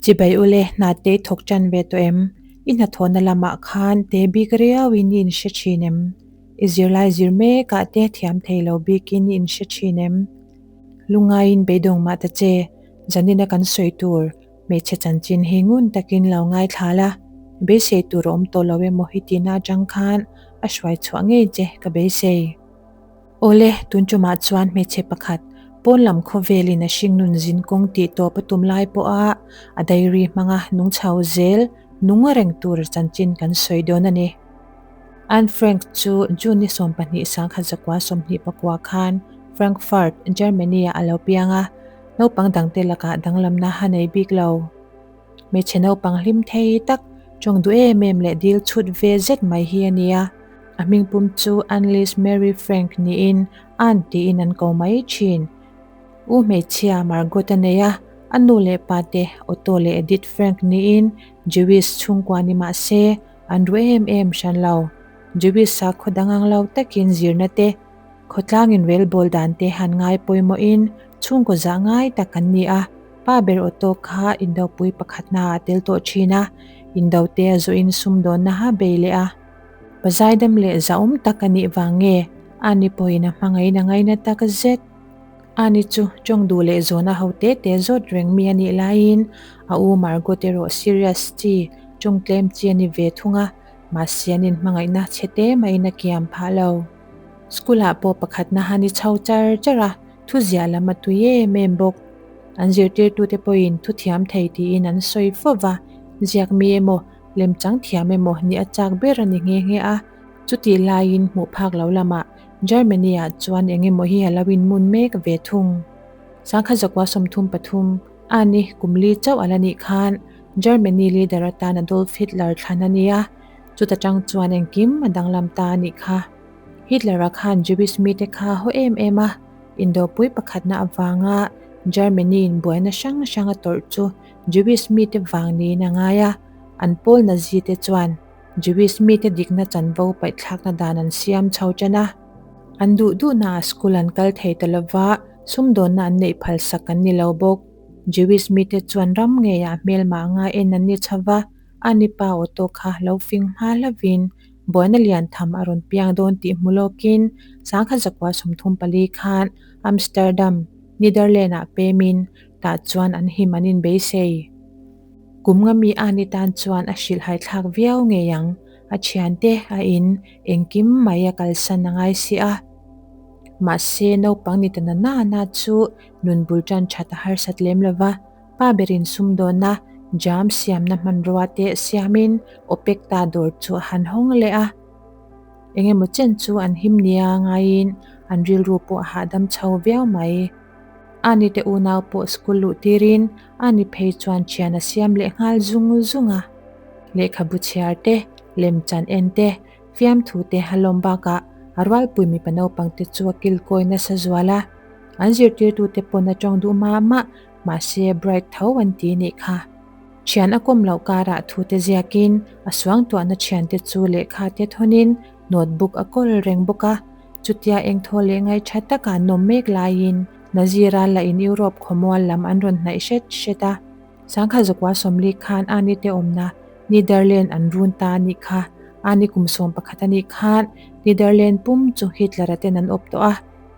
Chibai ule, hna te i thawk tan ve tawh em? I hnathawhna lamah khan te bik riauin i inhre thin em? I zirlai zir mekah te thiam thei lo bikin i inhre thin em? Lungaiin beidawng mah ta che, zanina kan sawi tur hmeichhe chanchin hi ngun takin lo ngaithla la, beisei tur a awm tawh lo emaw hi tihna atang khan a hruai chhuah ngei che ka beisei. Awle, tun tumah chuan hmeichhe pakhat, pawn lam khawvelin a hringnun zin kawng tih tawp a tum lai pawha a diary hmanga nung chho zel nung reng tur chanchin kan sawi dawn a ni. Anne Frank chu June ni 12 1924 khan Frankfurt, Germany-ah a lo piang a, naupang dangte lakah danglamna a nei bik lo. Hmeichhe naupang hlim thei tak, tawng duh em em leh dil chhut ve zet mai hi a ni a. A hmingpum chu Annelies Mary Frank niin Ann tiin an ko mai thin. U hmeichhia Margot a nei a, a nu leh pa te Otto leh Edith Frank niin Jewish chhungkua ni mah se an ru em em hran lo. Jewish sakhaw dang ang lo takin zirna te, khawtlangin relbawl dan te han ngai pawimawhin chhungkaw zah ngai tak an ni a. Pa ber Otto kha indopui pakhatna ah tel tawh thin a, indo te a zawhin sumdawnna ha bei leh a. Pa zaidam leh zahawm tak a nih vang nge Ani pawhin a hmangaih a ngaina tak zet. Ani chu tawng duh leh zawhna ho te te zawt reng mi a nih laiin a u Margot erawh serious chi, tawng tlem chi a ni ve thung a, mahse an inhmangaihna chhe te maiin a kiam phah lo. School ah pawh pakhatna han i chho char char a, thu ziah lam a tui em em bawk. An zirtirtute pawhin thu thiam thei tiin an sawi fo va, ziak mi emaw Lemchang thiam emaw ni a chak ber a ni nghe nghe a, chutih laiin hmuh phak lo lamah Germany-ah chuan eng emaw hi a lo inmun mek ve thung. Sangkhat zakua 33, a ni kum li chauh a la nih khan Germany leader atan Adolf Hitler thlan a ni a, chuta tang chuan engkim a danglam ta a nih kha. Hitler-a khan Jewish mite kha a haw em em a, indopui pakhatna avanga Germany-in buaina hrang hrang a tawrh chu Jewish mite vang niin a ngai a, an pawl Nazi te chuan Jewish mite dikna chanvo paihthlakna dan an siam chho ṭan a. An duh duhnaah school an kal thei ta lova, sumdawnna an neih phalsak an ni lo bawk. Jewish mite chuan ram ngeiah hmelmah anga en an ni chho va, a ni pa Otto kha lo fing hma hlavin buaina lian tham a rawn piang dawn tih hmu lawkin 1934 khan Amsterdam, Netherlands-ah pemin Tah chuan an him an inbeisei. Kum nga mi a ni tan chuan a hrilhhai thlak viau ngei ang. A thiante a in engkim mai a kalsan a ngai si a. Mahse naupang ni ta na na na chu nun bul tan that a harsat lem lo va, pa berin sumdawnna, jam siamna hmanrua te siamin Opekta dawr chu a han hawng leh a. Engemaw chen chu an him nia ngaiin an rilru pawh a hahdam chho viau mai. Ani te unau pawh school luh tirin ani phei chuan thian a siam leh nghal zung zung a. Lehkhabu chhiar te, lemchan en te, fiamthu te a lawm bakah a rualpui mipa naupang te chu a kilkawi nasa zual a. An zirtirtute pawn a tawng duh mah mah, mahse bright tho an ti nih kha. Thian a kawm loh karah thu te ziakin a suangtuahna thiante chu lehkha te thawnin notebook a kawl reng bawk a. Chutia engthaw leh ngaihṭha taka an awm mek laiin Nazira la in Europe khawmual lam an rawn hnaih hret hret a. Sangkhat zakua 40 khan Ani te awmna Netherland an run ta a nih kha. Ani kum 11 a nih khan Netherland pum chu Hitler-a ten an awp tawh a.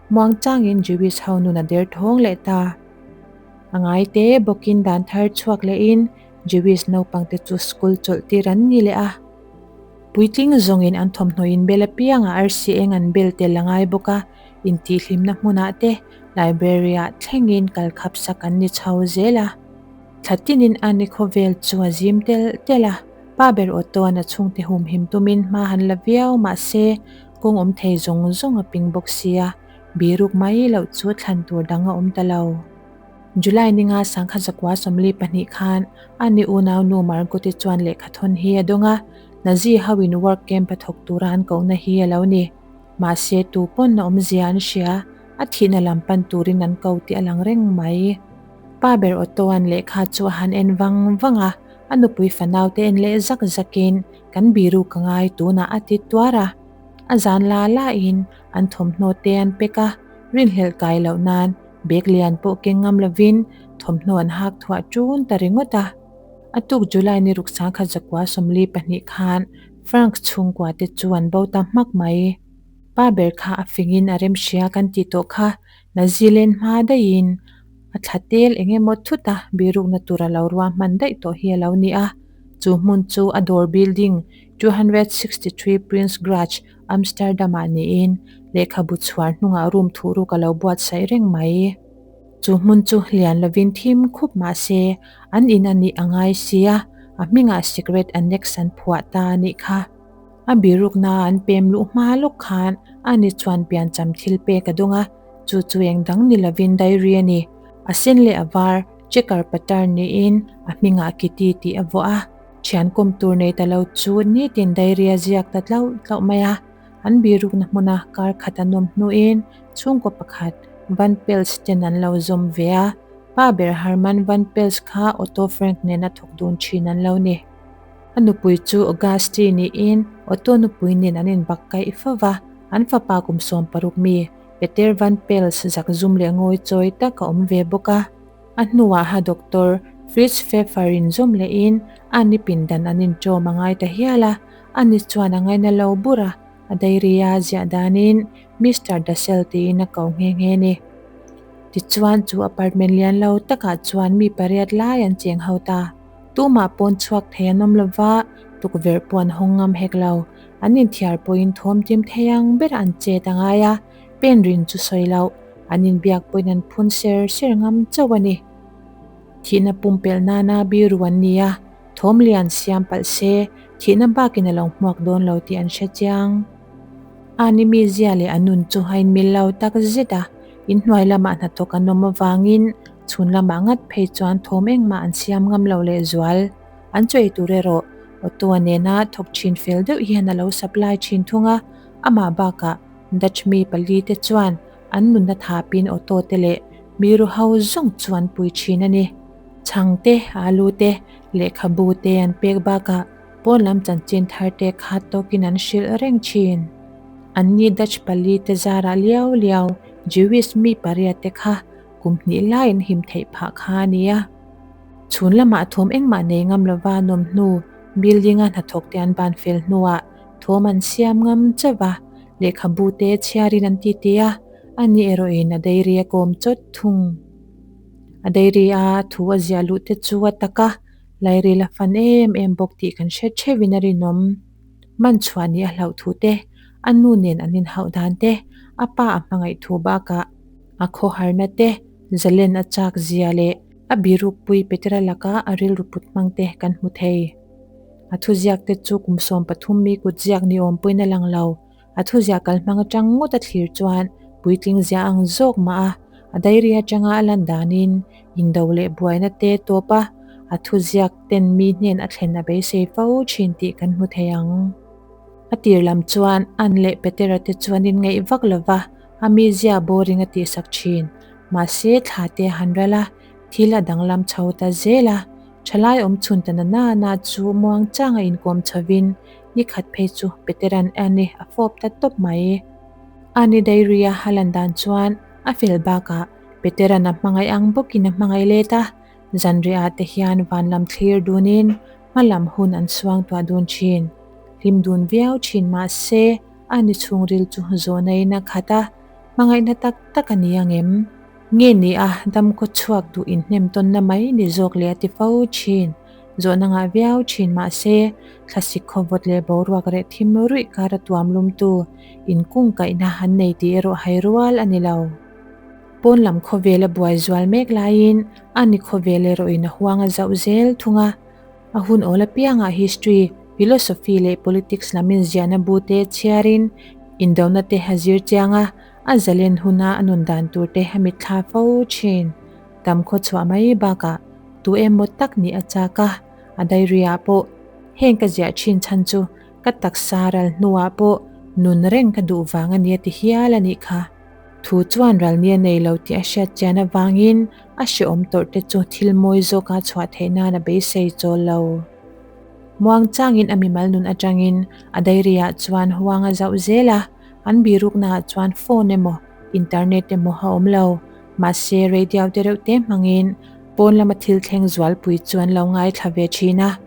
Muangchangin Jewish ho nun a derthawng leh ta. A ngai te bawkin dan thar chhuak lehin Jewish naupangte chu school chawlh tir an ni leh a. Puitling zawngin an thawmhnaw inbel apiangah arsi eng an bel tel a ngai bawk a, intihhlimna hmunah te library-ah thlengin kal khap sak an ni chho zel a. Thla tinin a ni khawvel chu a zim tel tel a, pa ber Otto-a'n a chhungte humhim tumin hma han la viau mah se kawng awm thei zawng zawng a ping bawk sia, biruk mai loh chu thlan tur dang a awm ta lo. July ninga sangkhat zakua 42 khan a ni unau nu Margot-i chuan lehkhathawn hi a dawng a, Nazi hoin work camp a thawk tura an kohna hi a lo ni. Mahse tu pawn a awmzia an hria, a thihna lam pan turin an ko tih a lang reng mai. Pa ber Otto-a'n lehkha chu a han en vang vang a, a nupui fanaute en leh zak zakin kan biru ka ngai tunah a ti tuar a. A zan la lain an thawmhnaw te an pek a, rinhlelh kai loh nan Bag lian pawh keng ngam lovin thawmhnaw an hak thuah ṭun ta ringawt a. A tuk July ni ruk sangkhat zakua 42 khan Frank chhungkua te chu an bo ta hmak mai. Pa ber kha a fingin a rem hria kan tih tawh kha Nazi len hma daihin a thla tel eng emaw thut a birukna tur a lo ruahman daih tawh hi a lo ni a. Chu hmun chu a dawr building 263 Prins Gracht, Amsterdam ah niin lehkhabu chhuar hnungah room thuhruk a lo buatsaih reng mai. Chu hmun chu lian lovin thim khup mah se an in a nih a ngai sia, a hmingah Secret Annex an phuah ta a nih kha. A birukna an pem luh hma lawk khan ani chuan piancham thil pek a dawng a, chu chu eng dang ni lovin diary a ni. A sen leh a var, checker pattern niin a hmingah Kitty tih a vuah a. Thian kawm tur nei ta lo chu nitin diary a ziak ta tlauh tlauh mai a. An birukna hmuna kar khat an awm hnuin chhungkaw pakhat Van Pels ten an lo zawm ve a, pa ber Herman Van Pels kha Otto Frank nena thawk dun thin an lo ni. A nupui chu Augusti niin Otto nupui nen an inbak kaih fo va, an fapa kum 16 mi Peter Van Pels zakzum leh ngawi chawi tak a awm ve bawk a. A hnuah ha Doctor Fritz Pfeffer in zawm lehin a ni pindan an inṭawm a ngai ta hial a, ani chuan a ngaina lo bur a, a diary a ziah danin Mister Dussel tiin a ko nghe nghe ni. Tichuan chu apartment lian lo takah chuan mi pariat lai an cheng ho ta. Tumah pawn chhuak thei an awm lova, tukverh pawh an hawng ngam hek lo. An inthiar pawhin thawm tim thei ang ber an chet a ngai a, pen rin chu sawi loh. An inbiak pawhin an phun ser ser ngam chauh a ni. Thihna pumpelh nana biru an ni a, thawm lian siam palh se, thihna bakin a lo hmuak dawn lo tih an hre chiang. Ani mizia leh a nun chu a inmil lo tak zet a, inhnuai lamah hnathawk an awm avangin chhun lamah ngat phei chuan thawm engmah an siam ngam lo lehzual. An chawi tur erawh Otto-a nena thawk thin fel deuh hian a lo supply thin thung a, amah bakah Dutch mi pali te chuan an nunna thapin Otto te leh mi ru ho zawng chu an pui thin a ni. Chhang te, alu te, lehkhabu te an pek bakah Pawn lam chanchin thar te kha tawkin an hrilh reng thin. Anni Dutch pali te zarah liau liau Jewish mi pariat te kha kum hnih lai an him theih phah kha a nia. Chhun lamah thawm engmah nei ngam lova an awm hnu building a hnathawk te an ban fel hnuah thawm an siam ngam chauh a, lehkhabu te chhiarin an ti ti a, ani erawhin a dairy a kawm chawt thung. A dairy a thu a ziah luh te chu a tak a. Lairil a fan em em bawk tih kan hre theuhin a rinawm. Man chhuah nih a hlauh thu te, a nu nen an inhauh dan te, a pa a hmangaih thu bakah a khawharna te, zalen a chak zia leh a birukpui Petera laka a rilru put hmang te kan hmu thei. A thuziak te chu kum 13 mi kutziak ni awm pawhin a lang lo. A thuziah kal hmang atang ngawt a thlir chuan puitling ziah ang zawk mah a, a diary atanga a lan danin indo leh buaina te tawp a, a thuziak ten mi hnen a thlen a beisei fo thin tih kan hmu thei ang. A tir lam chuan Ann leh Petera te chuan in ngaih vak lo va, a mizia boring a tihsak thin. Mahse thla te a han ral a, thil a danglam chho ta zel a, thalai awm chhun ta na na na chu muangchang a inkawm chhovin Ni khat phei chu Petera'n Annie a fawp ta tawp mai. Annie diary a a lan dan chuan a fel bakah Petera'n a hmangaih ang bawkin a hmangaih let a, zanriah te hian van lam thlir dunin hma lam hun an suang tuah dun thin. Hlim dun viau thin mahse Annie chhungril chu zawhna-in a khat a, hmangaihna tak tak a ni ang em? Nge ni a dam khaw chhuak duh inhnem tawnna mai ni zawk leh a ti fo thin. Zawhna ngah viau thin mahse, thlasik khawvawt leh boruak reh thim ruih kara tuam lumtu inkungkaihna an nei tih erawh hai rual a ni lo. Pawn lam khawvel a buai zual mek laiin a ni khawvel erawhin a huang a zauh zel thung a. A hun awl apiangah history, philosophy leh politics lam inziahna bu te chhiarin indona te a zir chiang a, a zalen huna a nun dan tur te a mitthla fo thin. Tam khaw chhuah mai bakah tu emaw tak nih a chak a, a diary ah pawh heng ka ziah thin chhan chu ka taksa ral hnuah pawh nun reng ka duh vang a nia ti hial a nih kha. Thu chuan ral nia nei lo tih a hriat chian avangin a hrehawm tawrh te chu thil mawi zawka chhuah theih nan a beisei chawl lo. Muang changin a mimal nun atangin a diary ah chuan huang a zauh zel a, an birukna ah chuan phone emaw internet emaw a awm lo. Mahse radio te reuh te hmangin Pawn lama thil thleng zualpui chu an lo ngaithla ve thin a.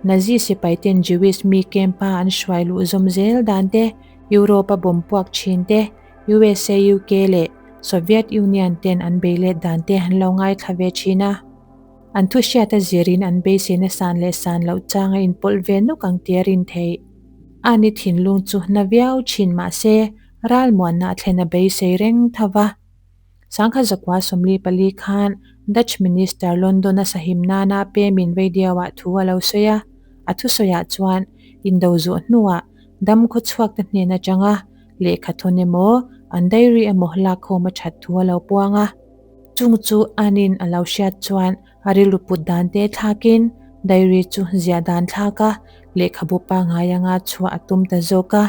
Nazi sipaiten Jewish mi camp-a an hruai luh zawm zel dan te, Europe-a bomb puak thin te, USA, UK leh Soviet Union ten an bei let dan te an lo ngaithla ve thin a. An thu hriat a zirin an beiseina san leh san loh chang a inpawlh ve nuk ang tia rin theih. Ani thinlung chu na viau thin mahse ralmuanna a thlen a beisei reng tho va. Sangha zakua 44 khan Dutch Minister London a sahim nana pemin radio-ah thu a lo sawi a, a thusawiah chuan indo zawh hnuah dam khawchhuakte hnen atanga lehkha thawn emaw an diary emaw lakkhawm a that thu a lo puang a. Chung chu anin a lo hriat chuan a rilru put dan te thlakin diary chu ziah dan thlak a, lehkhabu pangngai anga chhuah a tum ta zawk a.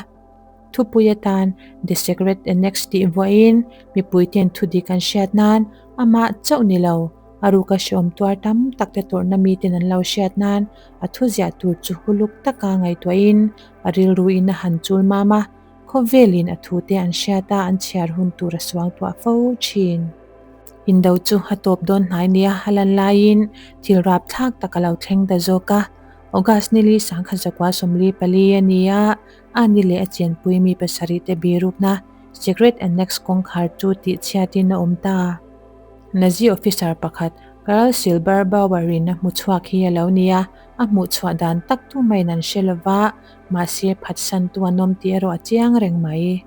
Thupui atan The Secret Annex tih vuahin mipuiten thu dik an hriat nan amah chauh ni lo, a ruka hreawm tuar tam tak te tawrhna miten an lo hriat nan a thu ziah tur chu huluk taka ngaihtuahin a rilruin a han chul mam a, khawvelin a thute an hriat a an chhiar hun tur a suangtuah fo thin. Indo chu a tawp dawn hnai nia a lan laiin thil rapthlak tak a lo thleng ta zawk a, August nili sangkhat zakua 44 a ni a, A ni leh a chenpui mi pasarih te birukna Secret Annex kawngkhar chu tihchhiatin a awm ta. Nazi officer pakhat Karl Silberbauer-in a hmu chhuak hi a lo ni a, a hmuh chhuah dan tak tu maiin an hre lova, mahse phatsantu an awm tih erawh a chiang reng mai.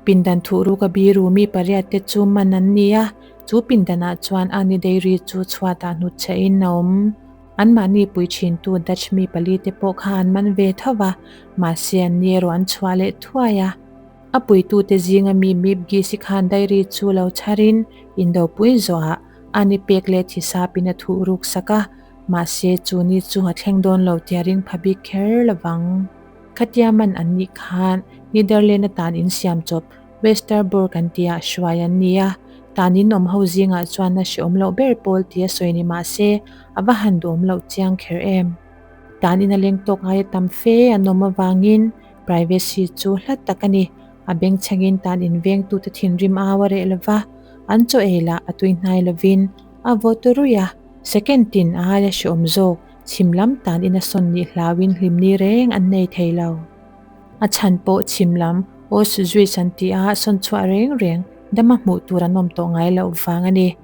Pindan thuhruk a biru mi pariat te chu man an ni a, chu pindanah chuan a ni dairy chu chhuatah hnutchhehin a awm. Anmahni pui thintu Dutch mi pali te pawh kha an man ve tho va, mahse an ni erawh an chhuah leh thuai a. A puitute zinga mi Miep Gies-i khan diary chu lo chharin indopui zawhah a ni pek leh thisapin a thuh ruk sak a, mahse chu ni chu a thleng dawn lo tia ring pha bik kher lovang. Khatia man an nih khan Netherland atan insiam chawp Westerbork an tia hruai an ni a, tan in awm ho zingah chuan a hreawm loh ber pawl tia sawi ni mah se a va han duhawm loh chiang kher em. Tan in a leng tawk aia tam fe an awm avangin privacy chu hla tak a ni. A bengchhengin tan in vengtute thinrim au a reh lova, an chaw ei lah a tui hnai lovin a vawt ruih a. Second tin a aia hreawm zawk chhim lam tan in a sawn nih hlauin hlimni reng an nei thei lo. A chhan pawh chhim lam Auschwitz an tih a sawn chhuah reng reng dama hmuh tur an awm tawh ngai loh vang a ni.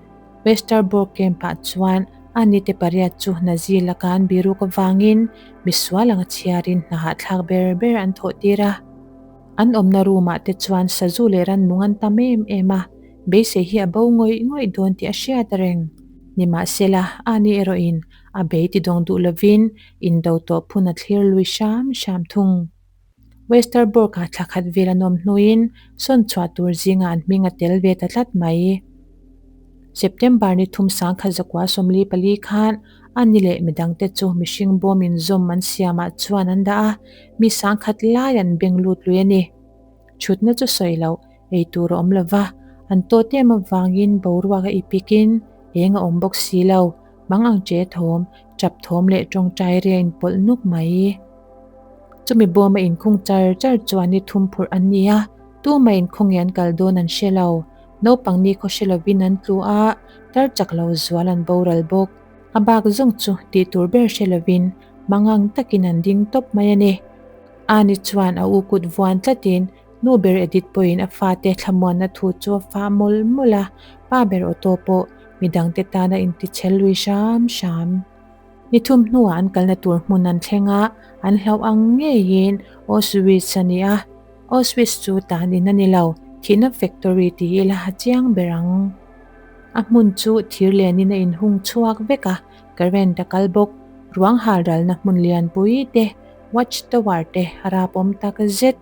Westerbork camp-ah chuan a nite pariat chu Nazi laka an biruk avangin misual anga chhiarin hna hahthlak ber ber an thawh tir a. An awmna room-ah te chuan sazu leh rannung an tam em em a, beisei hi a bo ngawih ngawih dawn tih a hriat reng. Nimahsela, ani erawhin a bei ti dawng duh lovin Indo tawh phun a thlir lui hram hram thung. Westerbork-ah thla khat vel an awm hnuin sawn chhuah tur zingah an hming a tel ve ta tlat mai. September ni thum 1944 khan a ni leh midangte chu mihring bawm inzawm an siamah chuan an dah a, mi 10,000 lai an beng lut lui a ni. Thutna chu sawi loh ei tur a awm lo va, an tawt em avangin boruak a ipikin eng a awm bawk si lo. Mang ang che thawm, chap thawm leh tawngtai ria inpawlh nuk mai. Chumi bawma inkhung char char chuan ni thum phurh an ni a, tuma inkhawngin an kal dawn an hre lo. Naupang ni khaw hre lovin an tlu a, tar chak lo zual an boral bawk. A bak zawng chu tih tur ber hre lovin mang ang takin an ding tawp mai a ni. Ani chuan a u kut vuan tlatin nu ber Edith pawhin a fate thlamuanna thu chu a fah mawlh mawlh a, pa ber Otto pawh midangte tana intichhel lui hram hram. Ni thum hnuah an kalna tur hmun an thleng a, an hlauh ang ngeiin Auschwitz a ni a. Auschwitz chu tan in a ni lo, thihna factory ti ila a chiang ber ang. A hmun chu thir lianin a inhung chhuak vek a, current a kal bawk. Ruang hal ralna hmun lianpui te, watch tower te a rapawm tak zet.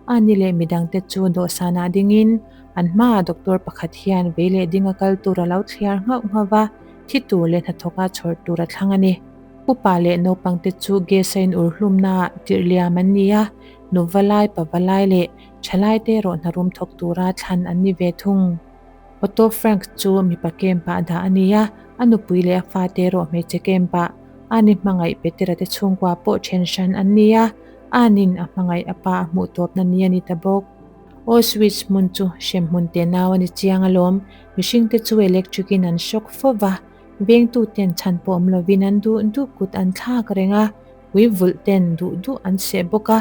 A ni leh midangte chu dawhsanah dingin an hmaah doctor pakhat hian vei leh ding a kal tur a lo thliar nghauh nghauh va, thi tur leh hnathawka chhawr tur a thlang a ni. Upa leh naupangte chu gas a in ur hlumnaah tirh liam an ni a, nu valai, pa valai leh thalaite erawh hnarum thawk tura thlan an ni ve thung. Otto Frank chu mipa camp-ah dah a ni a, a nupui leh a fate erawh hmeichhe camp-ah a ni hmangaih Petera te chhungkua pawh then hran an ni a, Anin a hmangaih a pa a hmuh tawpna ni a ni ta bawk. Auschwitz hmun chu hrem hmun te nau a ni chiang alawm, mihringte chu electric in an shock fo va, Vengtu ten chhan pawh awm lovin an duh duh kut an thlak reng a, ui vulh ten duh duh an seh bawk a,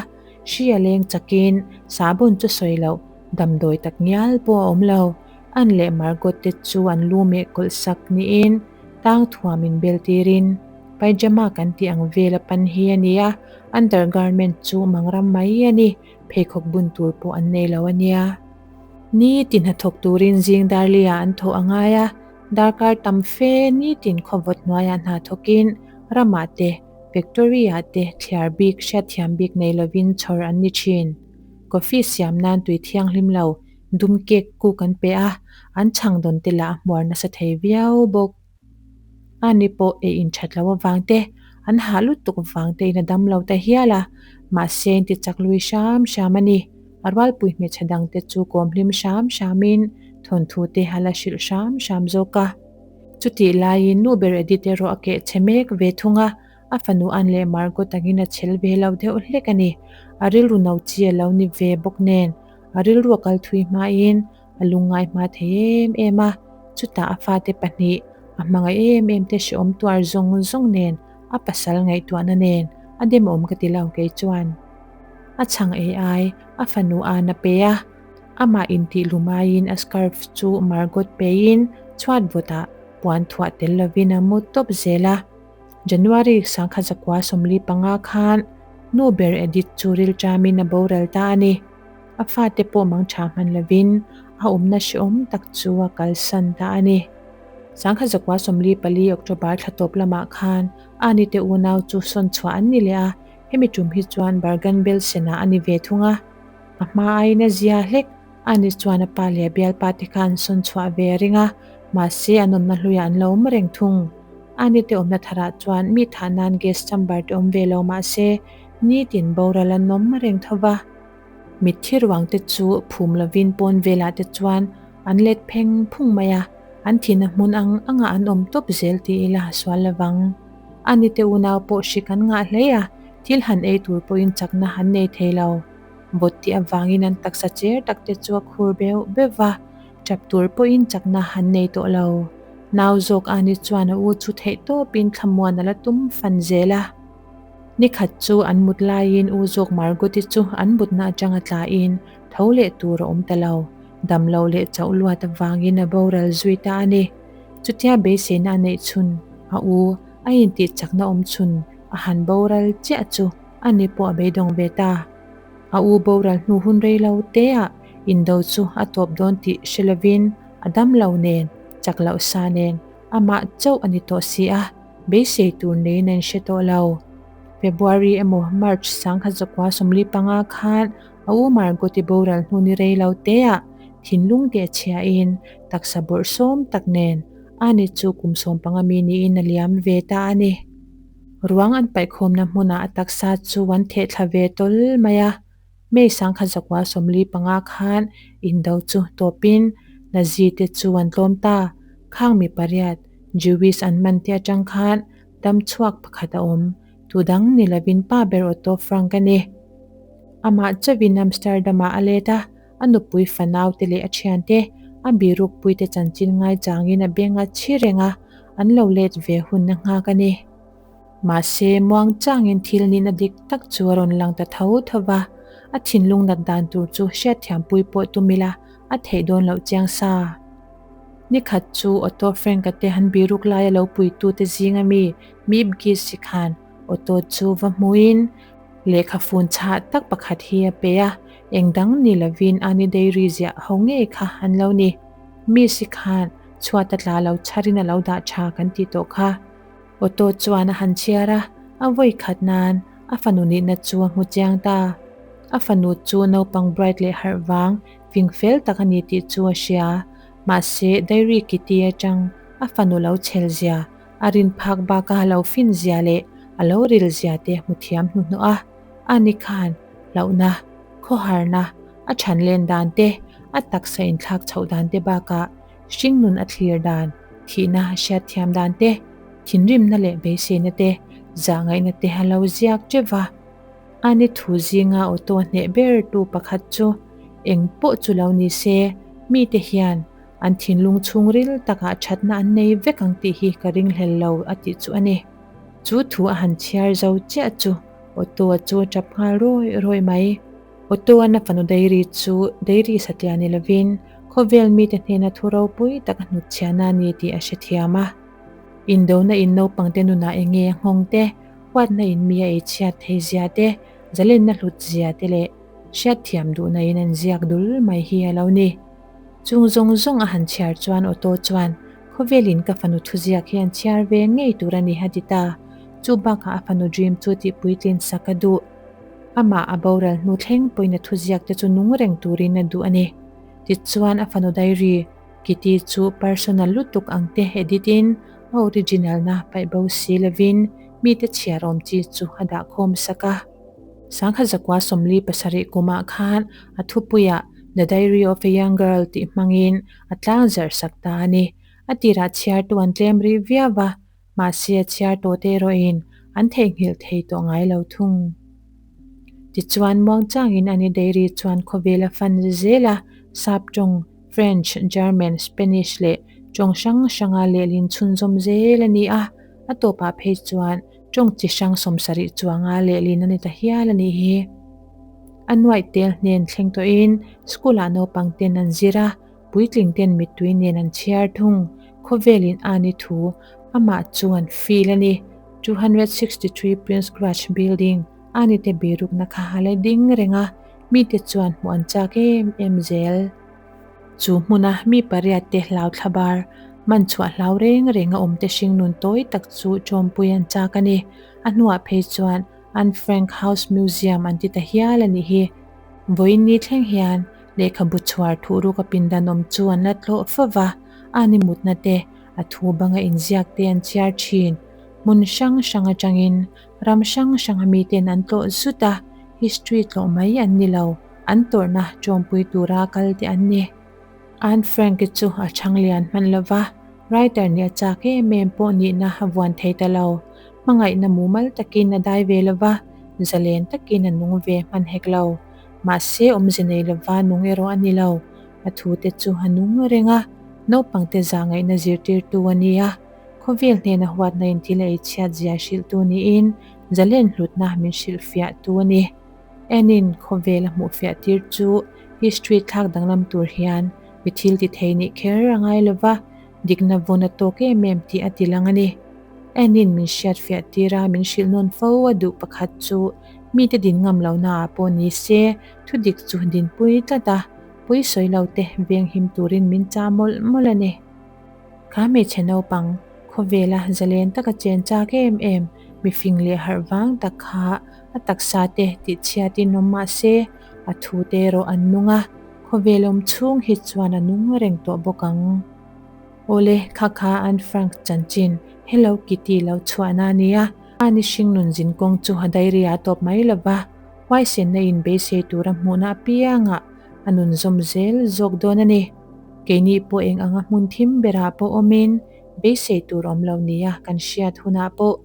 hri a leng chakin sahbawn chu sawi loh damdawi tak ngial pawh a awm lo. An leh Margot te chu an lu meh kawlh sak niin tang thuam in bel tirin pyjama kan tih ang vel a pan hi a ni a, undergarment chu mangram mai a ni, pheikhawk bun tur pawh an nei lo a nia. Nitin hnathawk turin zing darliah an thawh a ngai a, darkar tam fe nitin khawvawt hnuaiah hna thawkin ramah te, factory-ah te thliar bik hriatthiam bik nei lovin chhawr an ni thin. Coffee siam nan tui thianghlim lo dum cake kuk an pe a, an chhang dawn te lah a hmuar nasa thei viau bawk. Ani pawh ei in that loh avang te, an hah lutuk vang te in a dam lo ta hial a, mahse in ti chak lui hram hram a ni. A rualpui hmeichhe dang te chu kawm hlim hram hram in thawnthu te a la hrilh hram hram zawk a. Chutih laiin nu ber Edith erawh a keh chhe mek ve thung a, a fanu Anne leh Margot angin a chhel ve lo deuh hlek a ni. A rilru no chi a lo ni ve bawk nen, a rilru a kal thui hmain A lungngai hma thei em em a, chutah a fate pahnih, a hmangaih em em te hrehawm tuar zawng zawng nen, a pasal ngaihtuahna nen a demawm ka ti lo kei chuan. A chhang ei ai, a fanu an a pe a, amah intih lumaiin a scarf chu Margot peiin chhuat vawtah puan thuah tel lovin a mu tawp zel a. January 1945 khan nu ber Edith chu rilṭamin a boral ta a ni. A fate pawh mang tha hman lovin a awmna hrehawm tak chu a kalsan ta a ni. 1944 October thla tawp lamah khan Ani te unau chu sawn chhuah an ni leh a, hemi tum hi chuan Bergen Belsen-ah a ni ve thung a. A hma aiin a zia hlek, Ani chuan a pa leh a bialpa te kha an sawn chhuah ve a ring a, mahse an awmna hluiah an lo awm reng thung. Ani te awmna tharah chuan mi thah nan gas chamber te awm ve lo mahse nitin boral an awm reng tho va. Mitthi ruang te chu phum lovin pawn velah te chuan an let pheng phung mai a, an thihna hmun ang angah an awm tawp zel ti ila a sual lovang. Ani te unau pawh hrik an ngah hle a, thil han ei tur pawhin chakna an nei thei lo. Vawt tih avangin an taksa cher tak te chu a khur beuh beuh va, tap tur pawhin chakna an nei tawh lo. Nau zawk Ani chuan a u chu theih tawpin thlamuan a la tum fan zel a. Ni khat chu an mut laiin U Zawk Margot-i chu an mutna atanga tlain tho leh tur a awm ta lo. Dam lo leh chauh luat avangin a boral zui ta a ni. Chutia beiseina a neih chhun a u a intih chakna awm chhun a han boral chiah chu ani pawh a beidawng ve ta. A u boral hnu hun rei lo teah indo chu a tawp dawn tih hre lovin a dam lo nen, chak loh sa nen amah chauh a ni tawh si a. Beisei tur neiin an hre tawh lo. February emaw March 1945 khan a u Margot-i boral hnu ni rei lo teah thinlung teh chhiain taksa bawrhsawm tak nen ani chu kum 15 mi niin a liam ve ta a ni. Ruang an paihkhawmna hmunah a taksa chu an thehthla ve tawl mai a. May 1945 khan indo chu tawpin Nazi te chu an tlawm ta. Khang mi pariat Jewish an man te atang khan dam chhuak pakhat a awm. Tu dang ni lovin pa ber Otto Frank a ni. Amah chauhin Amsterdam-ah a let a, a nupui fanau te leh a thiante, a birukpui te chanchin ngaichangin a beng a chhi reng a, an lo let ve hun a nghak a ni. Mahse, muang changin thil nihna dik tak chu a rawn lang ta tho tho va, a thinlung nat dan tur chu hriatthiampui pawh tum ila a theih dawn loh chiang sa. Ni khat chu Otto Frank-a te han biruk laia lo puitute zinga mi Miep Gies-i khan Otto chu va hmuin lehkha fun chhah tak pakhat hi a pe a, eng dang ni lovin Annie Dairy ziah ho ngei kha an lo ni. Miss-i khan chhuat a tla lo chharin a lo dah tha kan tih tawh kha. Otto chuan a han chhiar a, a vawi khat nan a fanu nihna chu a hmu chiang ta. A fanu chu naupang bright leh harh vang fing fel tak a ni tih chu a hria. Mahse, Diary Kitty atang a fanu lo chhel zia, a rin phak baka a lo fin zia leh a lo ril zia te hmu thiam hnuhnawh a. Ani khan hlauhna, khawharna, a chhan len dan te, a taksa inthlak chhoh dan te bakah Hringnun a thlir dan, thihna a hriat thiam dan te, thinrimna leh beiseina te, zahngaihna te a lo ziak teuh va. Ani thu zinga auto hneh ber tu pakhat chu eng pawh chu lo ni se, mite hian An thinlung chhungril takah thatna an nei vek ang tih hi ka ringhlel lo a tih chu a ni. Chu thu a han chhiar zo chiah chu Otto-a chu a tap nghal rawih rawih mai. Otto-a'n a fanu diary chu diary satliah ni lovin khawvel mite hnena thu ropui tak a hnutchhiahna a ni tih a hrethiam a. Indona in naupangte nunah eng nge a nghawng te, huatna in mi a eichhiat thei zia te, zalenna hlut zia te leh hriatthiam duhna in an ziak dul mai hi a lo ni. Chung zawng zawng a han chhiar chuan Otto chuan, Khawvelin ka fanu thuziak hi an chhiar ve ngei tur a ni a ti ta. Chu bakah a fanu dream chu tihpuitlin sak a duh. Amah a boral hnu thleng pawhin a thuziak te chu nung reng turin a duh a ni. Tichuan a fanu diary Kitty chu personal lutuk ang te edit in a original na paih bo si lovin mite chhiar awm chi chu a dah khawm sak a. 1947 kumah khan a thupuiah The Diary of a Young Girl tih hmangin a tlang zarh sak ta a ni. A tirah chhiartu an tlem rih viau va, mahse a chhiar tawh te erawhin an theihnghilh thei tawh ngai lo thung. Tichuan muangchangin ani diary chuan khawvel a fan zel a, sap tawng, French, German, Spanish leh tawng hrang hranga lehlin chhunzawm zel a ni a, a tawpah phei chuan Tawng chi hrang 70 chuanga lehlin a ni ta hial a nih hi. A nuaih tel hnen thleng tawhin school ah naupang ten an zir a, puitling ten mittui nen an chhiar thung. Khawvelin a ni thu amah chu an feel a ni. 263 Prince Grudge Building a ni te birukna kha a la ding reng a, mite chuan hmuh an chak em em zel. Chu hmuna mi pariat te hlau thlabar, man chhuah hlau reng reng a awm te hringnun tawi tak chu tawmpui an chak a ni. A hnuah phei chuan Anne Frank House Museum an ti ta hial a nih hi. Vawiin ni thleng hian lehkhabu chhuar thuhruk a pindan awm chu an la tlawh fo va, a ni mutna te, a thu banga inziak te an chhiar thin. Hmun hrang hrang atangin ram hrang hranga miten an tlawh zut a, history tlawh mai an ni lo. An tawrhna tawmpui tura kal te an ni. Anne Frank-i chu a chhang lian hman lo va, writer nih a chak em em pawh nihna a vuan thei ta lo. Hmangaihna mumal takin a dai ve lo va, zalen takin a nung ve hman hek lo. Mahse awmze nei lova nung erawh a ni lo. A thute chu a nung reng a, naupangte zahngaihna zirtirtu a ni a. Khawvel hnena huatna in thil ei chhiat zia hrilhtu niin zalen hlutna min hrilhfiahtu a ni. Enin khawvel a hmuhfiah tir chu history thlak danglam tur hian mi thil ti thei nih kher a ngai lova, dikna vawn a tawk em em tih a ti lang a ni. Enin min hriatfiah tir a min hrilh nawn fo a duh pakhat chu mite din ngam lohna ah pawh ni se thudik chu dinpui tlat a, pawi sawi lo te venghim turin min chah mawlh mawlh a ni. Kha hmeichhe naupang, khawvela zalen taka chen chak em em, mifing leh harh vang tak kha a taksa te tihchhiatin awm mah se, a thu te erawh an nung a, khawvel awm chhung hi chuan a nung reng tawh bawk ang. Awle, kha kha Anne Frank chanchin, Hello Kitty lo chhuahna a nia, Anne-i hringnun zin kawng chu a diary ah tawp mai lo va, huaisenna in beisei tura hmuhna apiangah a nun zawm zel zawk dawn a ni. Keini pawh eng anga hmun thim berah pawh awmin beisei tur awm lo nia kan hriat hunah pawh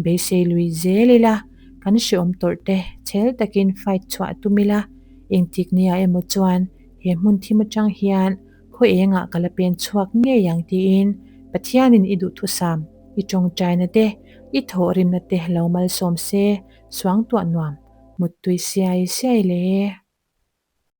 beisei lui zel ila, kan hreawm tawrh te chhel takin fight chhuah tum ila, engtik nia emaw chuan he hmun thim atang hian khaw engah ka la pen chhuak ngei ang tiin Pathianin i duhthusam, i tawngtaina te, i thawhrimna te lo malsawm se, suangtuah nuam, muttui siai siai le.